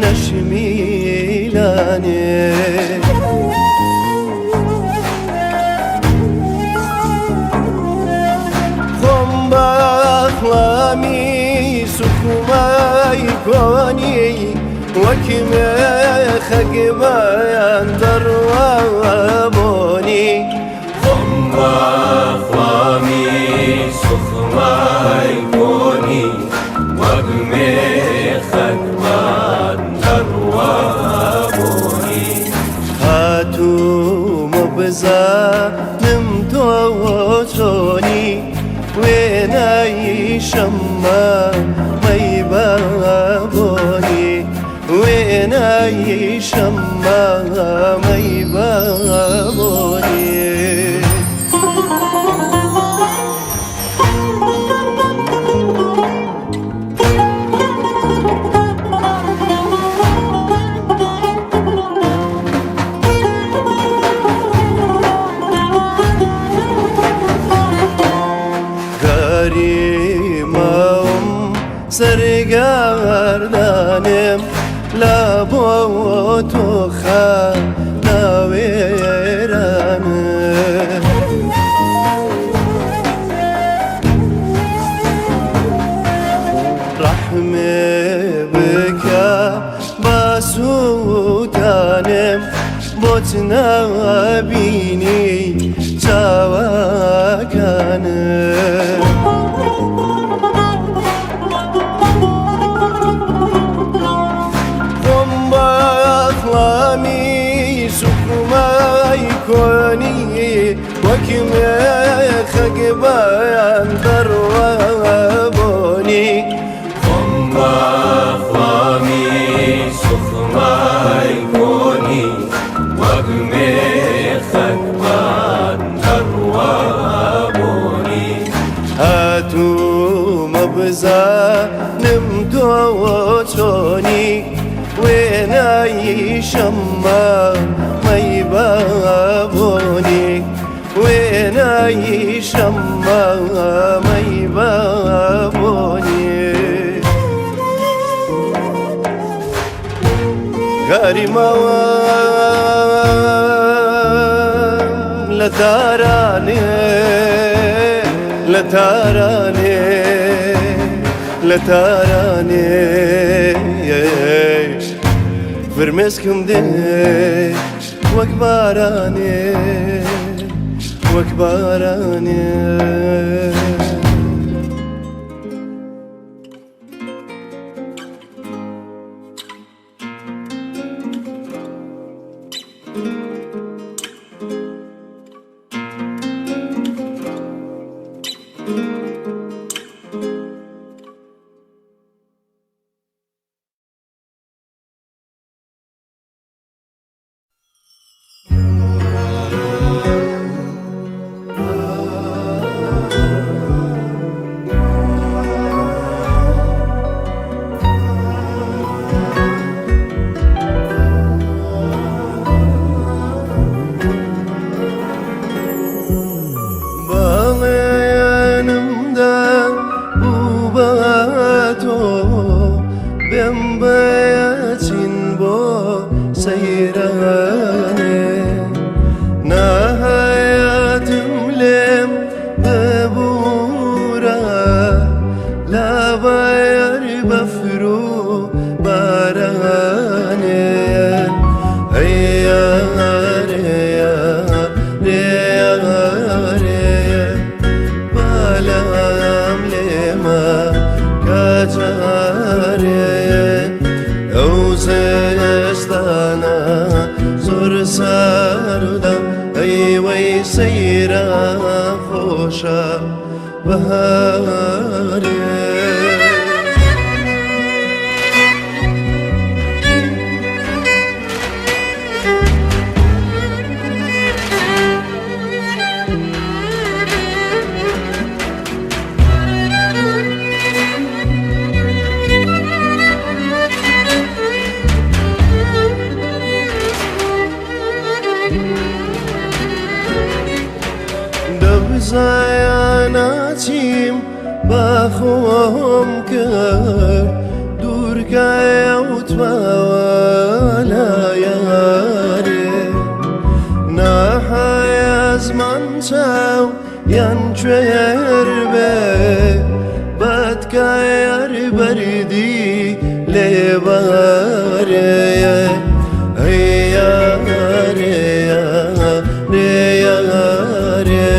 نەشمیلانێ. خۆم باخڵامی سوخمای کۆنی وەک مێخەک بەیان دەڕوابۆنی. خۆم باخڵامی سوخمای کۆنی وەک مێخەک بان دەڕوابۆنی. هاتوومە بزانم تۆ چۆنی، وێنای شەممە مەی بابۆنی، وێنای شەممە مەی بابۆنی. گاری ماوم سەرگەردانم لە بۆ تۆ خاناوێرانم. ڕەحمێ بکە با سووتانم، بۆت نابینی چاوەکانم. خۆم باخڵامی سوکمای کۆنی وەک مێخەک بەیان دەڕوابۆنی. خۆم باخڵامی سوخمای کۆنی وەک مێخەک بان دەڕوابۆنی. هاتوومە بزانم تۆ چۆنی، وێنای شەممە مەی بابۆنی، وێنای شەممە مەی بابۆنی. گاری ماوە لە تارانێ، لە تارانێ، لە تارانێ، فرمێسکم دێ وەک بارانێ، وەک بارانێ. بەڵێنمدا بوو بە تۆ بێم بەچین بۆ سەیرانێ، ناهاتم لێم ببوورە لە بەر بەفر و بارانێ. ئەی یارێ یارێ، بەلام لێمە کەجارێ، ئەو زستانە زۆر ساردە، ئەیوەی سەیرە خۆشە بەهارێ. دەبزایە ناچیم بە خۆم کرد، دوورکایەوتمەوە. ئەی یارێ یارێ یارێ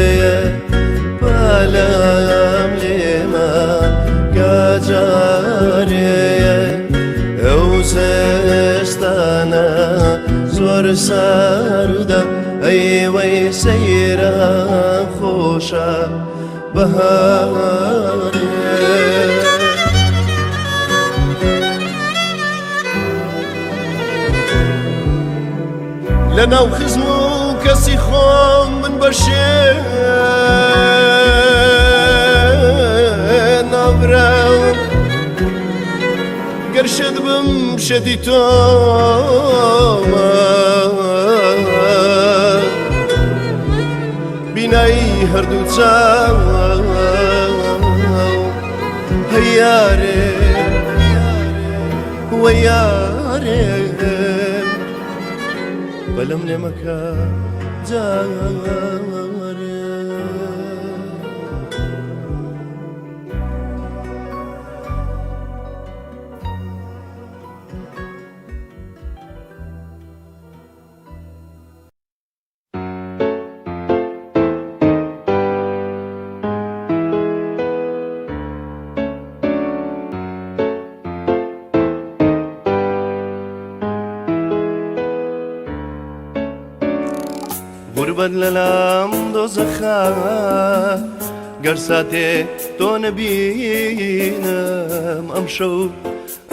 پالام لێمە گاجارێ ئەو زستانە زۆر ساردە ئەیوەی سەیران خۆشە بەهارێ. لە ناو خزم و کەسی خۆم من بەشێ ناوراوم گەر شێت بم شێتی تۆمە بینایی هەردوو چاو هەیارێ وەیارێ بەلەم لێ مەکە جارێ. غوربەت لەلام دۆزەخە گەر ساتێ تۆ نەبینم ئەمشەو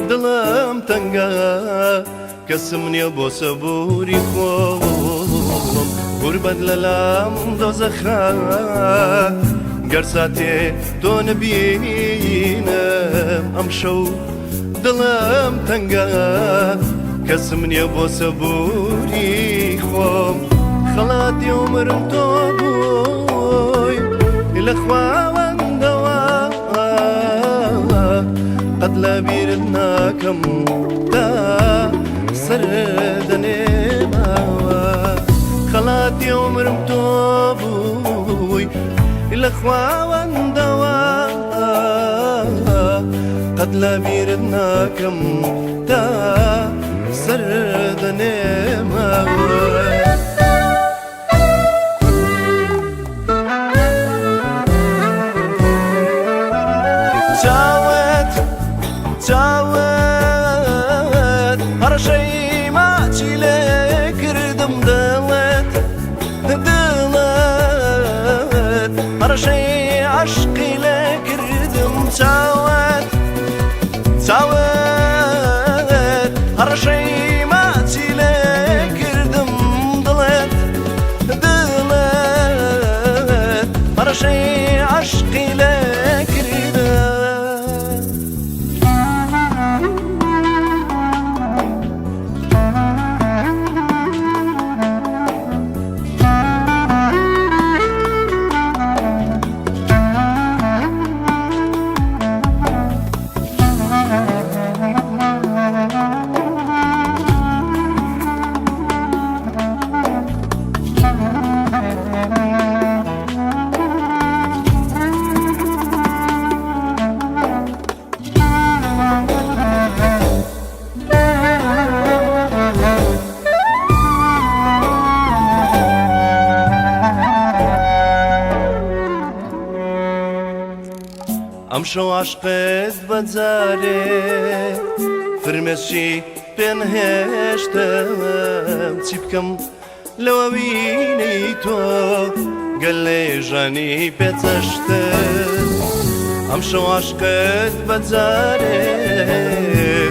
دڵم تەنگە کەسم نییە بۆ سەبووری خۆم غوربەت لەلام دۆزەخە گەر ساتێ تۆ نەبینم ئەمشەو دڵم تەنگە کەسم نییە بۆ سەبووری خۆم خەڵاتی عومرم تۆ بووی لە خواوەندەوە قەت لە بیرت ناکەم تا سەر دەنێمەوە خەڵاتی عومرم تۆ بووی لە خواوەندەوە قەت لە بیرت ناکەم تا سەر دەنێمەوە. چاوت چاوت هەڕەشەی ماچی لێ کردم دڵت دڵت هەڕەشەی عەشقی لێ کردم چاوت چاوت هەڕەشەی ماچی لێ کردم دڵت دڵت هەڕەشەی عەشقی لێ کردم. ئەمشەو عەشقت بە جارێ فرمێسکی پێنهێشتم چی بکەم لەوە وینەی تۆ گەلێ ژانی پێچەشتم ئەمشەو عەشقت بە جارێ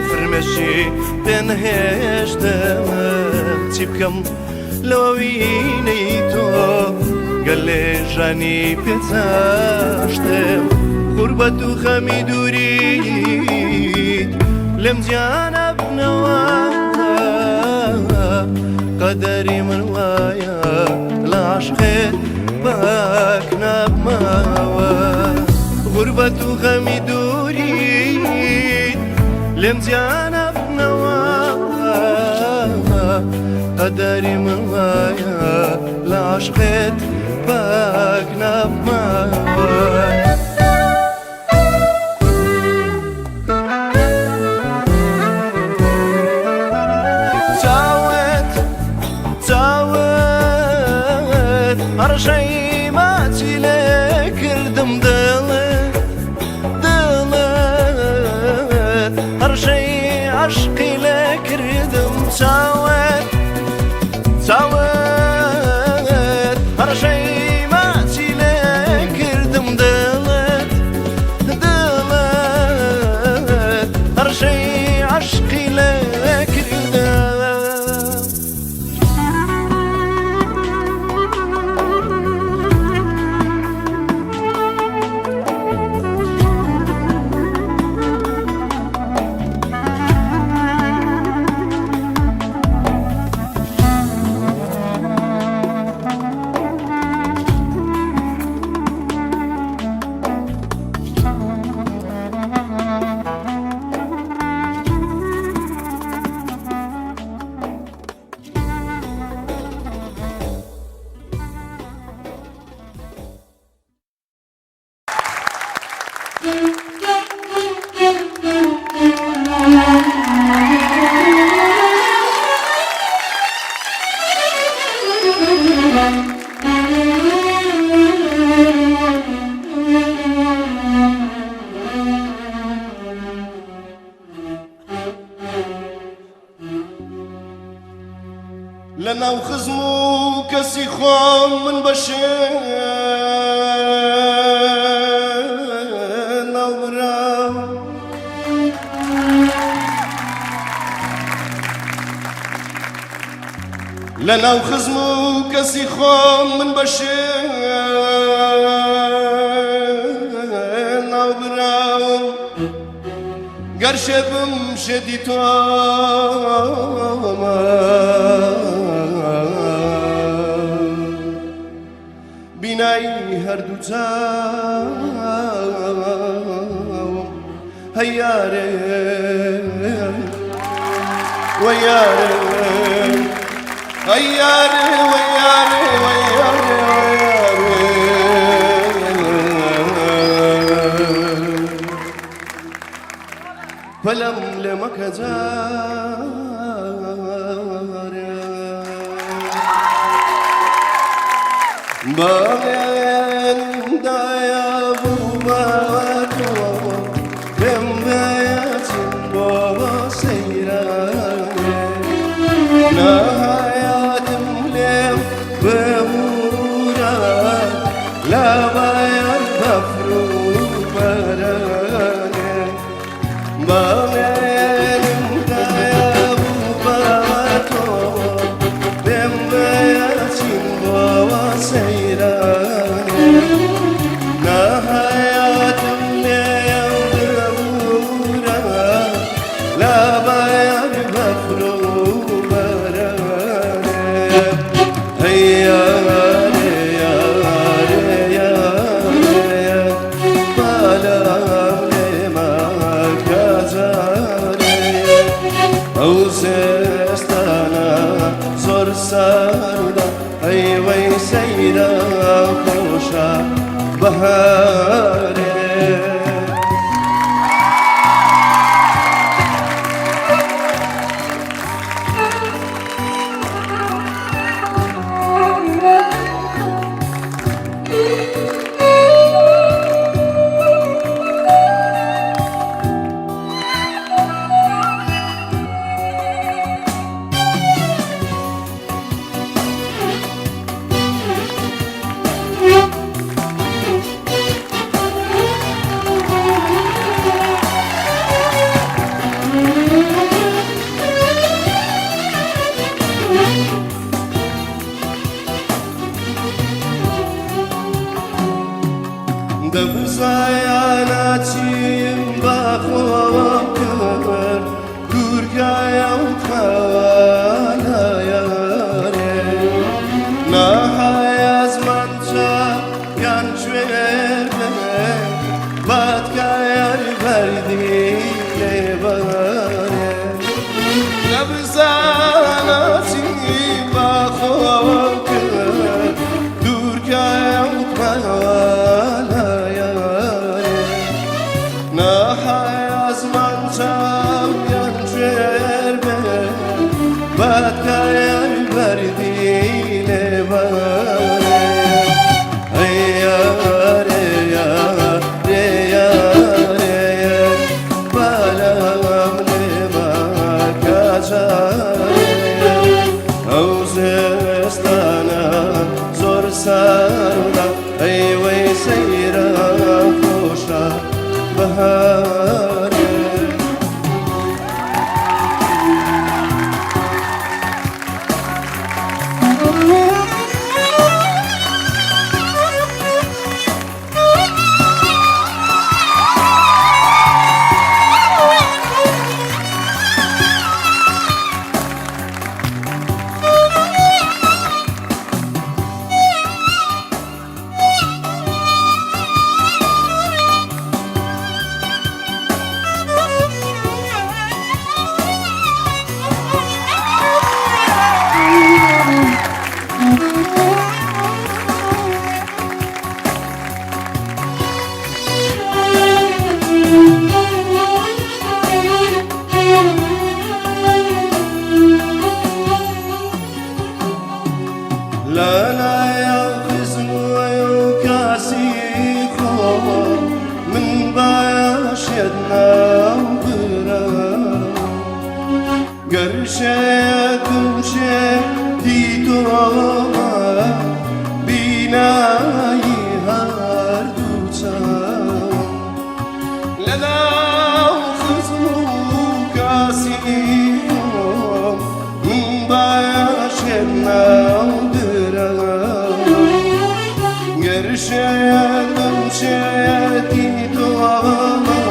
فرمێسکی پێنهێشتم چی بکەم لەوە وینەی تۆ گەلێ ژانی پێچەشتم غوربەت و خەمی دووریت لێم جیانە بنەوە قەدەری من وایە لە عەشقت پاک نابمەوە غوربەت و خەمی دووریت لێم جیانە بنەوە قەدەری من وایە لە عەشقت پاک نابمەوە. هەڕەشەی ماچی لێ کردم دڵت دڵت هەڕەشەی عەشقی لێ کردم چاوت چاوت هەڕەشەی ماچی لێ کردم دڵت دڵت هەڕەشەی عەشقی لێ کردم. لە ناو خزم و کەسی خۆم من بە شێ ناوبرام. لە ناو خزم و کەسی خۆم من بە شێ ناوبراوم. گەر شێت بم شێتی تۆمە، بینایی هەردوو چاوم هەیارێ وەیارێ هەیارێ وەیارێ وەیارێ وەیارێ. پەلەم لێ مەکە جارێ. بەڵێنم دایە بوو بە تۆ، پێم بەچم بۆ سەیرانێ. نەهایەتم لێم ببوورە، لە بایان بەفر و بەرانێ. بەڵێنم دایە بوو بە تۆ، پێم بەچم بۆ سەیرانێ. نەهایەتم لێم ببوورە، لە بایان بەفر و بەرانێ. هەی یارێ یارێ یارێ، پەلەم لێ مەکە جارێ. ئەو زستانە زۆر سەردە، ئەی وەی سەیرە خۆشە بەهارێ. دەبزایانە چیم بە خۆم کرد، دوورگایە و خەوانە یارێ. ناحایەزمان چاویان کوێر بێ، بادکایەر بەردی لێبارێ. دەبزانە چیم بە خۆم کرد، دوورگایە و خەوانە یارێ. ناحایەزمان چاویان کوێر بێ، بادکایەر بەردی لێبارێ. بەهارێ. ئەو زستانە زۆر ساردە، ئەی وەی سەیران خۆشە بەهارێ. لەلایە خزم و کاسی خۆم من باشێت ناو برام، گەر شێتم شێتی تۆمە بینایی هەردوو چاوم. لەناو خزم و کاسی خۆم من باشێت ناو برام، گەر شێتم شێتی تۆمە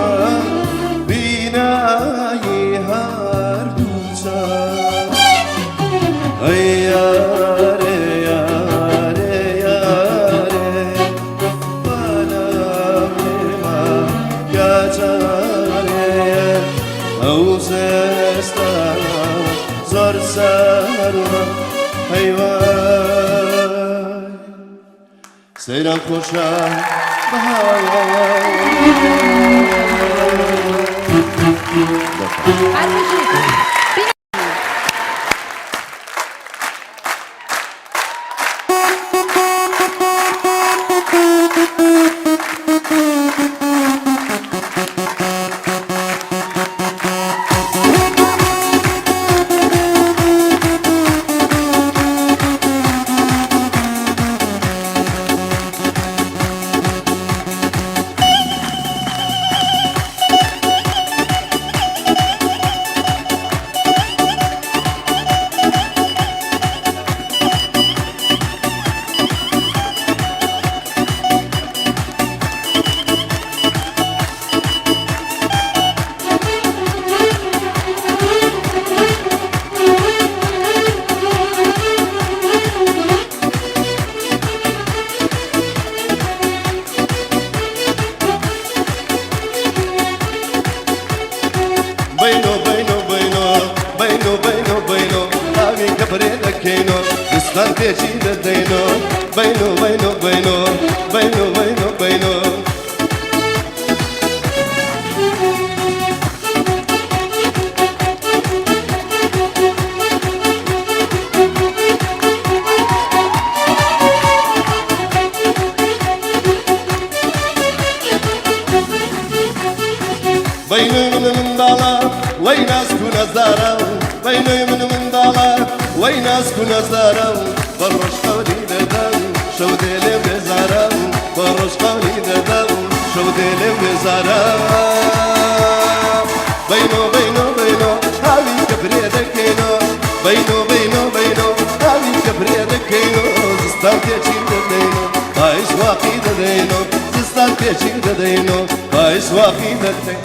بینایی هەردوو چاوم. ئەی یارێ یارێ یارێ بەنامێما گاجارێ، ئەو زستانە زۆر سەرمە، هەیوای سەیران خۆشە بەهارێ. هەر بژیت. بینۆ بینۆ بینۆ بینۆ بینۆ بینۆ ئاوی کەپرێ دەکەینۆ، زستان تێچی دەدەینۆ. بینۆ بینۆ بینۆ بینۆ بینۆ بینۆ بینۆی من منداڵە وەی ناسک و نەزارە، بینۆی من منداڵە وەی ناسک و نەزارە، بە ڕۆژ خەونی دەدەم شەو دێ لێم بێزارە، بە ڕۆژ خەونی دەدەم شەو دێ لێم بێزارە. بینۆ بینۆ بینۆ هاوی کەپرێ دەکەینۆ، بینۆ بینۆ بینۆ هاوی کەپرێ دەکەینۆ، زستان تێچی دەدەینۆ پاییز واقی دەدەینۆ، زستان تێچی دەدەینۆ پاییز واقی دەدەین.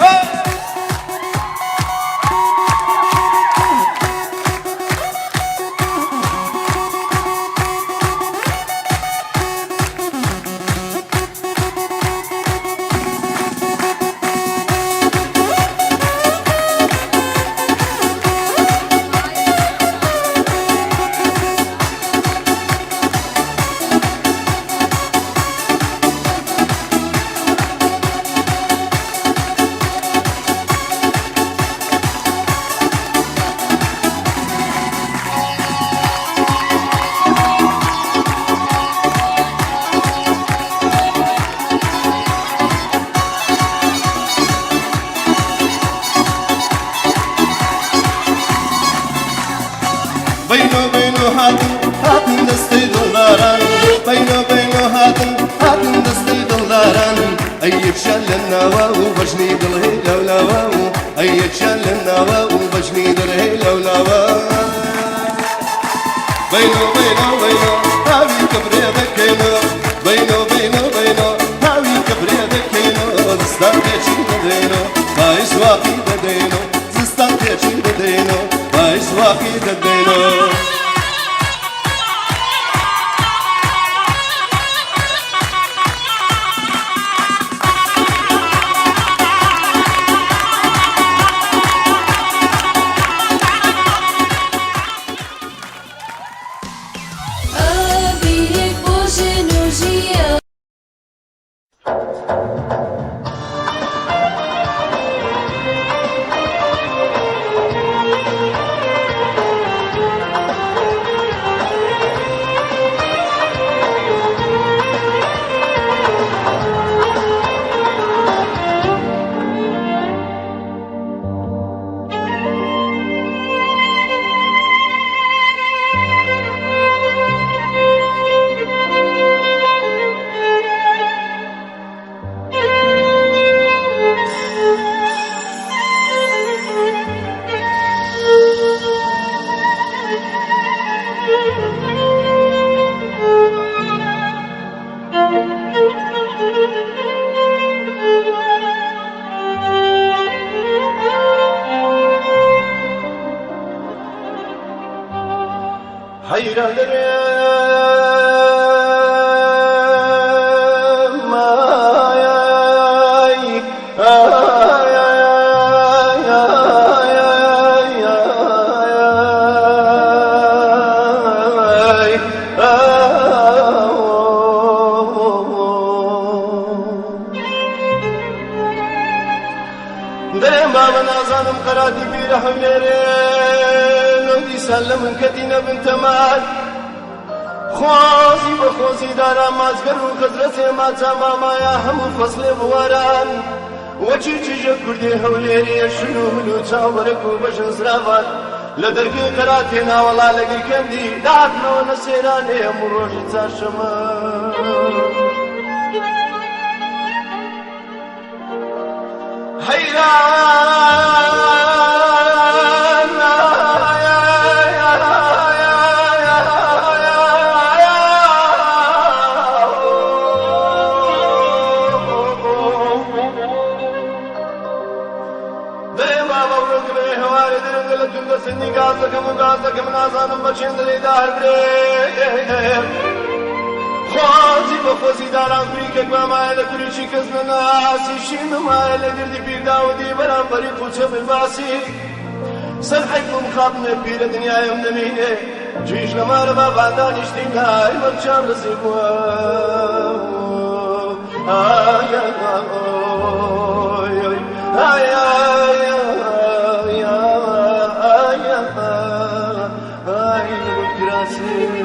بەینۆ بەینۆ هاتن هاتن دەستەی دڵداران بەینۆ بەینۆ هاتن هاتن دەستەی دڵداران ئەی یەکیان لە ناوە و بەژنی دڵ هەی لەولاوە و ئەی یەکیان لە ناوە و بەژنی دڵ هەی لەولاوە بەینۆ بەینۆ بەینۆ هاوی کەبرێ دەکەینۆ بەینۆ بەینۆ بەینۆ هاوی کەبرێ دەکەینۆ زستان پێچی دەدەینۆ پاییز واقی دەدەینۆ زستان پێچی دەدەینۆ پاییز واقی دەدەینۆ. ئاویرێک بۆ ژن و ژیان. حەیران دەرێم ئای ئای ئای ئای ئای دەرێم بابە نازانم قەراتی پیرە هەولێرێ لۆ دیسان لە من کەتی نەبن تەمان خۆزی بە خۆزی دارا ماچگەر و خەزرەتێ ماچا مامایا هەموو فەسلێ بواران وەچی چیژە کوردێ هەولێرێ شل و مل و چاوبەرەک و بەژن زراڤان لە دەرگەی قەراتێ ناوەڵا لە گرکەندی دەهاتنەوە لە سەیرانێ هەموو ڕۆژی چارشەمە. خۆزی بە خۆزی داران کوریکێک مامایە لە کوریکی کەس نەناسی شینمایە لە گردی پیرداودی بەرامبەری قوچە بلباسی سەر حەیف و مخابنێ پیرە دنیایم نەمینێ جیش لە مارە بابان دانیشتین ئای وەک چاو ڕزی بووە ئای ئای ئای ئای ئای ئای ئای